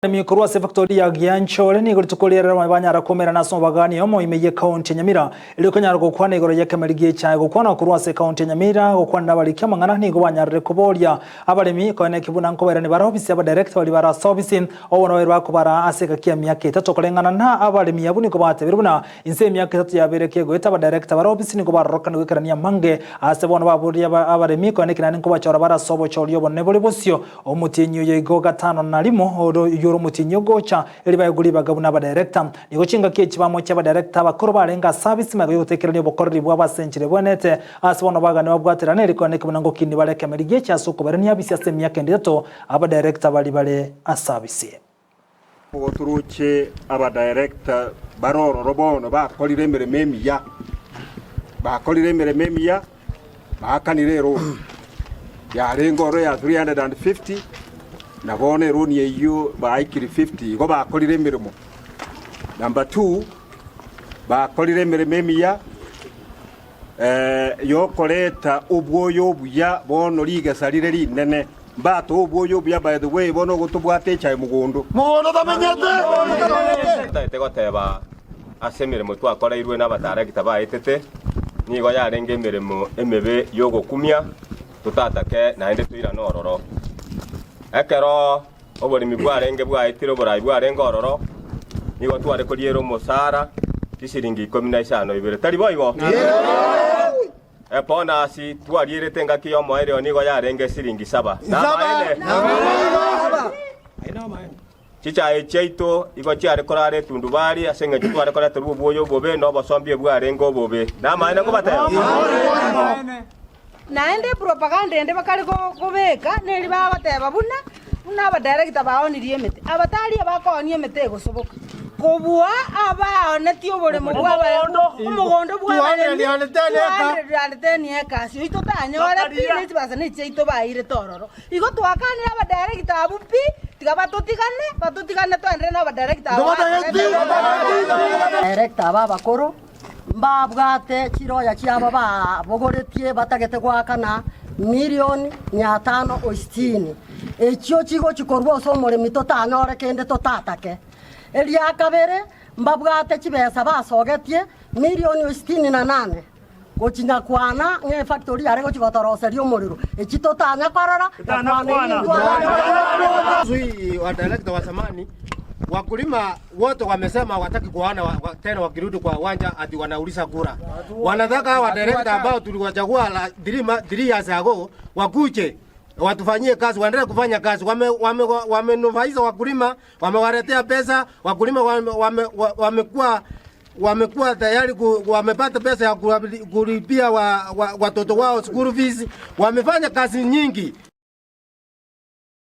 Abaremi korwa ase efactori ya Gianchore nigo rituko riarero abamwe banyara koumerana ase omobagani omo ime y'ecounty ya Nyamira erio konyara gokwana igoro y'ekemeri gi'echae. Gokwana korwa ase ecounty ya Nyamira gokwanera abariki amang'ana nigo banyarire koboria abaremi koeneki buna nkobairani bare ofisi y'abadirector baria bare ase ofisi obo nabo babeire bakobara ase egaki y'emiaka etato koreng'ana na abaremi abwo nigo batebire buna inse y'emiaka etato yabeire kegoeta abadirector bare ofisi nigo barorokane goikerania amange ase bono baboria abaremi koeneki naende nkobachora bare ase obochori obonene bore bosio Omotienyi oyo igo gatano na rimo, oro oyio ore omotienyi ogocha, erio baegwe ribaga buna abadirector. Nigo chingaki echi bamochia abadirector abakoro barenge ase abisi magega y'ogotekerania obokoreri bwabo ase enchera ebwenerete, ase bono bagane babwaterane eriko neke buna ngokini bare ekemeri gi'echi ase okobarania abisi ase emiaka ende etato abadirector baria bare ase abisi. Nigo toroche abadirector bare ororo bono bakorire emeremo emiya, bakorire emeremo emiya, baakanire eloan yarenge ororo ya 350 na bono eloan eyio baikire 50 igo bakorire emeremo. Number two, bakorire emeremo emiya yokoreta obwoyo obuya bono rigesa rire rinene. Mbatoe obwoyo obuya by the way bono ogotobwata echae mogondo. Mogondo tamenyete. Ntagete goteba ase emeremo twakoreirwe n'abatarekita baetete, nigo yarenge emeremo emebe y'ogokumia, totatake naende toirane ororo. Ekero oboremi bwarenge bwaetire oborai bwarenge ororo, nigo tware koriera omosara chisiringi ikomi na isano ibere, tari boigo? Ebonasi twarierete engaki y'omoerio nigo yarenge esiringi saba. Namaene. Chichae chiaito igo chiare korara etundubari ase engencho tware koreterwa obwoyo obobe na obosombi ebwarenge obobe. Namaene nkobatebia. Naende epropaganda ende bakare kobeka neri bagoteba buna buna abadirector baonirie emete. Abatari abakoonia emete egosoboka kobua abaonetie oboremo bwa omogondo bw'abaremi 210 acres oyio totanyore pi ne chibesa ne chiaito bairete ororo. Igo twakanire abadirector abwo pi tiga batotigane batotigane toenderere na abadirector abwo. Director aba abakoro Mbabwate chiroya chiabo babogoretie batagete goakana milioni mia tano o sitini, echio chigochia korwa ase omoremi totanyore kende totatake. Eria kabere mbabwate chibesa basogetie milioni o sitini na nane gochia nyakwana ng'a efactory yare gochia gotoroseria omorero, echi totanya korora nyakwana Sui wa director wa zamani wakulima wote wamesema hawataki kuona wa, wa, tena wakirudi kwa uwanja ati wanauliza kura. Wanataka hawa director ambao tuliwachagua la 3 years ago wakuje watufanyie kazi, waendelee kufanya kazi. Wamenufaisha wame, wame wakulima, wamewaletea pesa wakulima, wamekuwa wame, wame wamekuwa tayari ku, wamepata pesa ya kulipia wa, wa, watoto wao school fees. Wamefanya kazi nyingi.